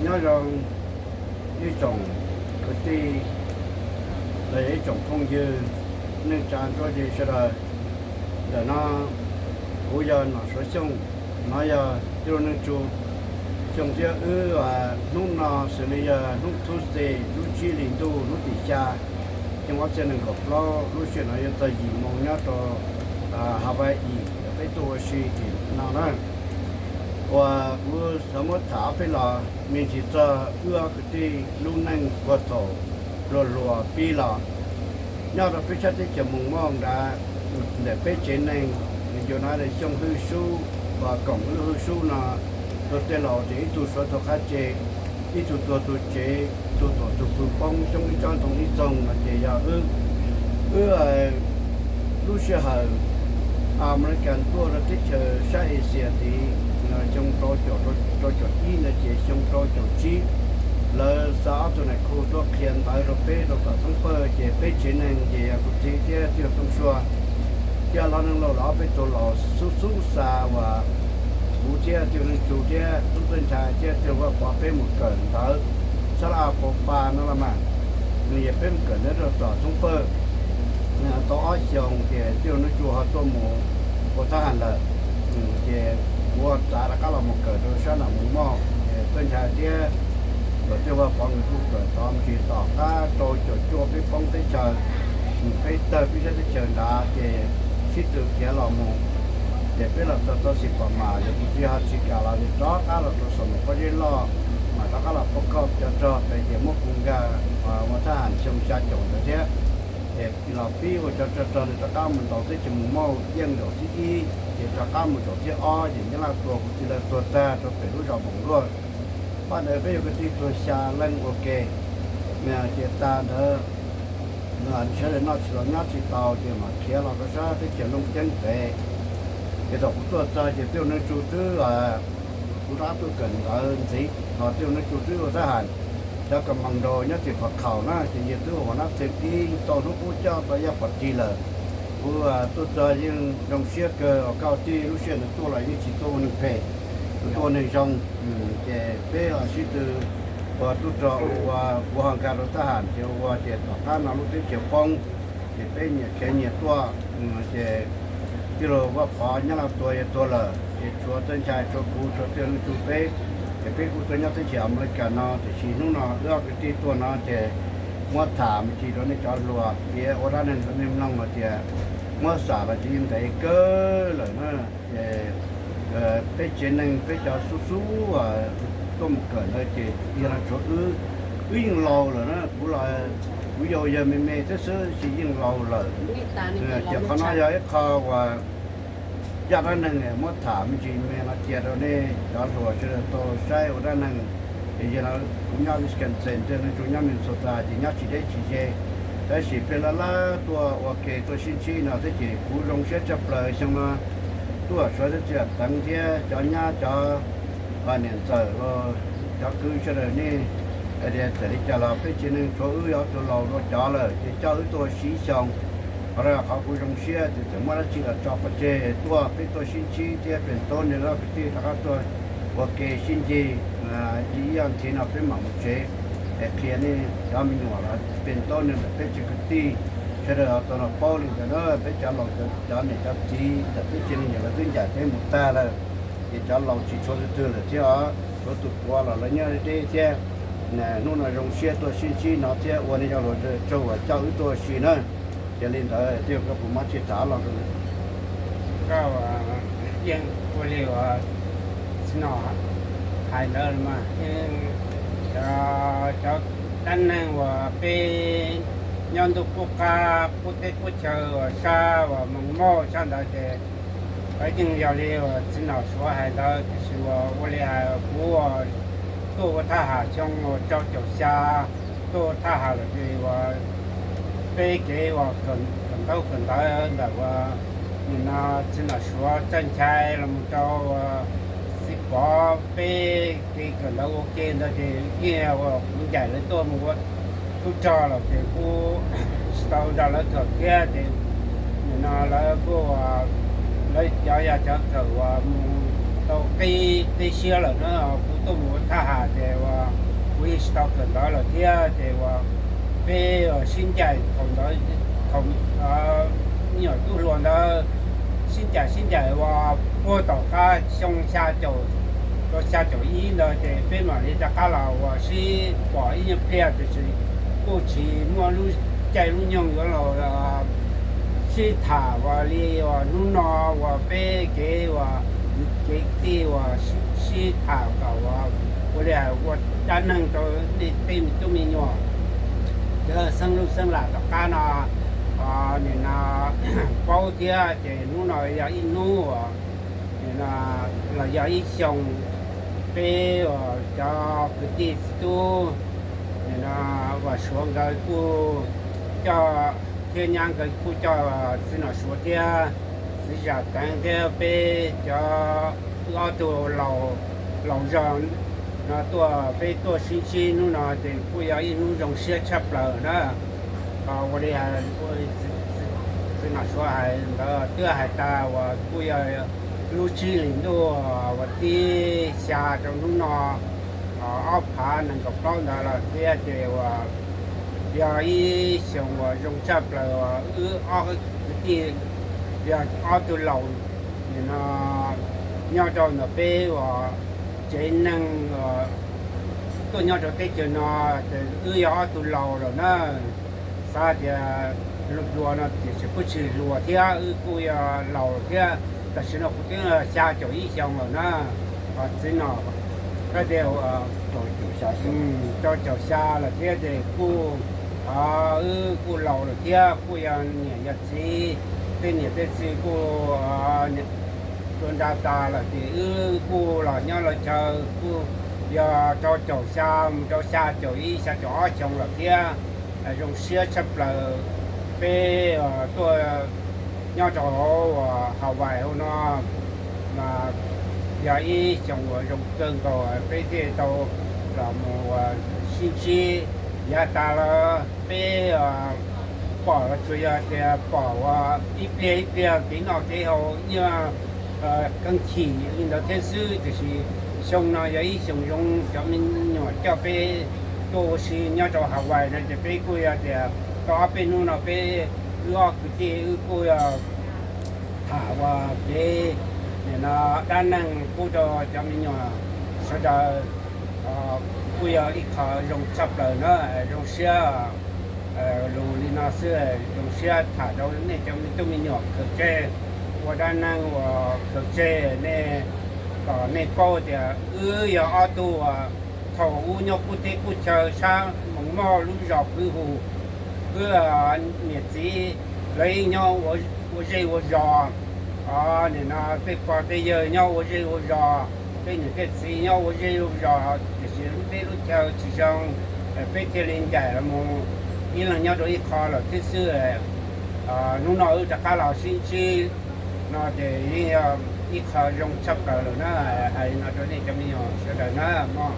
Nyob zoo ib tsoom kwv tij los yog ib tsoom phooj ywg neej tsa nruab ze sawv daws. Ntawm no kuv yog Nom Suav Xyooj, no yog tij laug Neej Tsu Xyooj thiab wb. Hnub no xws li yog hnub Tuesday lub tsib hlis ntuj lub tim xya, xyoo ob txhiab nees nkaum plaub, lub sij hawm no yuav txog yim moo nyob rau Hawaii, peb tuaj ua si tim no na. Uas kuv xav muab tham ob peb los me ntsis txog wb ob kwv tij lub neej puag thaum hluas hluas pib los nyob rau peb sab teb chaws Moos Mauj nrad, ntawm peb tsev neeg, nws yuav na Xyooj Hwj Sub, uas koom wb lub Hwj Sub no, luag tej laus tias ib tug suav tug qab tsev, ib tug tuag tug tsev, ib tug tuam tug pw poob, xyoob ib tsob ntoo ib txoog no ces yog wb. Wb lub sij hawm Amelikas tuaj rau teb chaws sab Asia tid, xyoo rau caum, rau caum ib no ces xyoo rau caum tsib, lawv xa ob tug nais khu tuaj qhia ntawv rau peb rau tom Thoob Pawg, ces peb tsev neeg ces yog kuv txiv thiab tij laug Tooj Sua thiab hlob Neej Lauj los ob peb tug laus xub xub xa uas kuv thiab tij laug Neej Tsu thiab tub Txawj Nchai thiab tij laug Vaj Pov peb mus kawm ntawv sab laj Pau Pa no los mas. Nws yog peb mus kawm ntawv rau tom Thoob Pawg tau ob xyoos ces tij laug Neej Tsu ho tuaj mus ua thab ham lawm. Ces kuv txav rov qab los mus kawm rau sab nram Moos Mauj, ces Txawj Nchai thiab tij laug Vaj Pov nkawd kuj kawm tod me ntsis tom qab rau caum cuaj peb poob teb chaws, peb tawg peb sab teb chaws nrad ces sib tw khiav los mus. Ces peb los txog tau Xis Pos Mas, yog kuv txiv ho tsis kam los ces rov qab los rau Xos Mas Pob Zeb Loj, mas rov qab los pab koj cov rog pem ces muab kuv nkag ua thab ham xyoo xya caum ntawd thiab. Ces los pib ua cov rog rog ntawd rov qab mus ntaus teb chaws Moos Mauj yeej zaum thib ib, ces rov qab mus zaum thib ob ces Nyab Laj tua kuv txiv lawv tuag tag rau pem lub zos Moos Luaj. Pab ntawd peb yog kwv tij tuag xya leej ua ke. Ces tag ntawd sawv daws noj tsis tau nyob tsis tau ces mam khiav los rau sab teb chaws Looj Ceeb pem. Ces thaum kuv tuaj txog ces tij laug Neej Tsu twb, kuv rov qab tuaj kawm ntawv ntxiv, ho tij laug Neej Tsu twb ua thab ham, cov komandos nyob tim Phuv Khaum na, ces yawg twb ua nab them ib tau hnub qub coj tau yaj pom tig lawm. Kuv tuaj txog yeej zoo siab kawg uas koj tij lub sij hawm ntawd tuaj los yeej tsis tuaj ua neeg phem, kuv tuaj ua neeg zoo. Ces peb los sib tw ua tub rog ua, kuv ho nkag rau thab ham ces ua ces tom qab no lub teb chaws poob, ces peb nyias khiav nyias tuaj. Ces tij laug Vaj Pov Nyab Laj tua yawg tuag lawm ces tshuav Txawj Nchai tshuav kuv tshuav tij laug Neej Tsu peb, ces peb kuj tuaj nyob teb chaws Amelikas no, tiam sis hnub no wb ob kwv tij tuaj no ces muab tham me ntsis rau nej cov hluas, tias ua dab neeg rau nej mloog hais tias muab xam los ces yeej ntev kawg lawm na. Ces peb tsev neeg peb cov xub xub tuaj mus kawm ntawd ces yog no tshuav wb, wb yeej laus lawm na. Kuv los kuv yau yawg me me thiab xwb sis yeej laus lawm. Ces qhov no yog ib qho uas zaj dab neeg muab tham me ntsis me no cia rau nej cov hluas sawv daws tau saib ua dab neeg. Ces yog no kuv nyob Wisconsin, tij laug Neej Tsu nyob Minnesota ces nyob tsis deb tsis ze, tab sis peb laj laj tuaj ua ke tuaj sib ntsib no thiab ces kuv zoo siab tshaj plaws xyoo no tuaj suav thiab txiv Teev thiab cov nyab cov niam ntxawm los cov kwv sawv daws nej hais tias txawm li cas los peb tsev neeg tshuav wb ob tug laus dua cov lawm ces coj wb tuaj ua si xyoo. Qhov no qhov kuv zoo siab ces txawm muaj dab tsi los tso pov tseg tuaj peb tuaj sib ntsib thiab pem tau nej ob kwv tij rov qab tuaj ua ke sib ncig. Ib yog nthi no peb mam mus tsev es qhia nej cov me nyuam los pem tau nej ntawm peb tsev kwv tij sawv daws tau los paub li ntawd na. Peb cov laus cov niam cov txiv ntawm peb tsev neeg lawv twb ncaim peb mus tag lawm, ces cov laus tsis tshuav tus twg lawm thiab os, tshuav tus puav los lawv nyob deb thiab. Hnub no zoo siab tuaj sib ntsib no thiab ua nej cov hluas tsaug uas coj wb tuaj ua si na. Ces li ntawd tij laug koj puas muaj tsis tham los rau Koj yeej ua li uas txiv nom hais ntawd mas, cov dab neeg uas peb nyob ntuj qub qab qub teb qub chaw uas sab uas Moos Mauj sab ntawd ces yeej yog li uas txiv nom Suav hais ntawd, tiam sis uas ua li hais kuv tuaj ua thaj ham xyoo uas rau caum xya, tuaj ua thaj ham lawm ces uas peb kev uas kawm ntaub kawm ntawv ntawm uas nim no txiv nom Suav Txawj Nchai los mus rau Xib Pov, peb kev kawm ntawv ua ke ntawd ces yeej uas kuv ncaim lawv tuaj mus ua tub rog los ces kuj tsis tau nrog lawv kawm thiab ces nim no lawv kuj, lawv cov yog cov kawm uas mus tau qib siab lawm na, kuv tuaj mus thaj ham ces uas kuv yeej tsis tau kawm ntawv lawm thiab ces uas peb sib ncaim thaum ntawd, thaum me nyuam tub hluas ntawd sib ncaim sib ncaim uas puag tom qab xyoo xya caum, xya caum ib ntawd ces peb mam li rov qab los uas sib pom ib nyuag pliag tiam sis kuj tsis muaj lub caij lub nyoog yuav los sib tham uas li uas hnub no uas peb kev uas kev tij uas sib tham kom uas ua li hais ua dab neeg rau nej tej me tub me nyuam cov xeeb lub xeeb lam tom qab no nim no paub thiab ces hnub no yog ib hnub uas nim no los yog ib xyoos peb uas cov kwv tij txiv tub nim no uas Suav nkawd kuj coj thiab nyab nkawd kuj coj txiv nom Suav thiab txiv Zam Teev thiab peb cov wb ob tug laus zog no tuaj, peb tuaj sib ntsib hnub no ces kuj yog ib hnub zoo siab tshaj plaws na. Ua li hais txiv nom Suav hais ntawd twb hais tas uas kuj yog lub tsib hlis ntuj uas thib xya rau hnub no ob phav nees nkaum plaub ntawd los thiab ces uas yog ib xyoos uas zoo tshaj plaws uas wb ob kwv tij yog ob tug laus nim no nyob rau ntawm peb uas tsev neeg tuaj nyob rau teb chaws no ces wb yog ob tug laus lawm na. Xav tias luag hluas no tiam sis kuj tsis hluas thiab wb kuj yog laus thiab, tam sim no kuv twb xya caum ib xyoos lawm na. Txiv nom, rau caum xya lawm thiab ces kuj wb kuj laus lawm thiab kuj yog niam yog txiv, tej niam tej txiv kuj tua nra tas lawm ces wb kuj los nyob lawv chaw kuj yog rau caum xya mus rau xya caum ib xya caum ob xyoo lawm thiab. Zoo siab tshaj plaws peb tuaj nyob rau hauv Hawaii hauv no mas yog ib xyoos uas zoo kawg nkaus peb thiaj tau los mus sib ntsib. Yav tas los peb pom los tsuas yog tias pom uas ib pliag ib pliag kev noj kev haus nyuaj keeb chim li ntawd thiab xwb, tiam sis xyoo no yog ib xyoos zoo cov me nyuam coj peb tuaj ua si nyob rau Hawaii no ces peb kuj yog tias tau ob peb hnub no peb wb ob kwv tij wb kuj yog tham uas kev nim no dab neeg pub rau cov me nyuam sawv daws kuj yog ib qho zoo tshaj plaws na. Zoo siab lus li no xwb, zoo siab tham rau nej cov me tub me nyuam khaws tseg ua dab neeg uas khaws tseg nej, kom nej paub tias wb yog ob tug uas thaum ub nyob qub teb qub chaw sab Moos Moj lub zos Pwv Hum, wb niam txiv lawv yeej nyob ua zej ua zos, nim no tej pog tej yawg nyob ua zej ua zos, tej niam tej txiv nyob ua zej ua zos tiam sis lub teb lub chaw tsis zoo, peb thiaj li ncaim los mus ib leeg nyob rau ib qho lawm thiab xwb. Hnub no wb rov qab los sib ntsib no ces yeej yog ib qho zoo tshaj plaws lawm na, hais no rau nej cov me nyuam sawv daws na mog.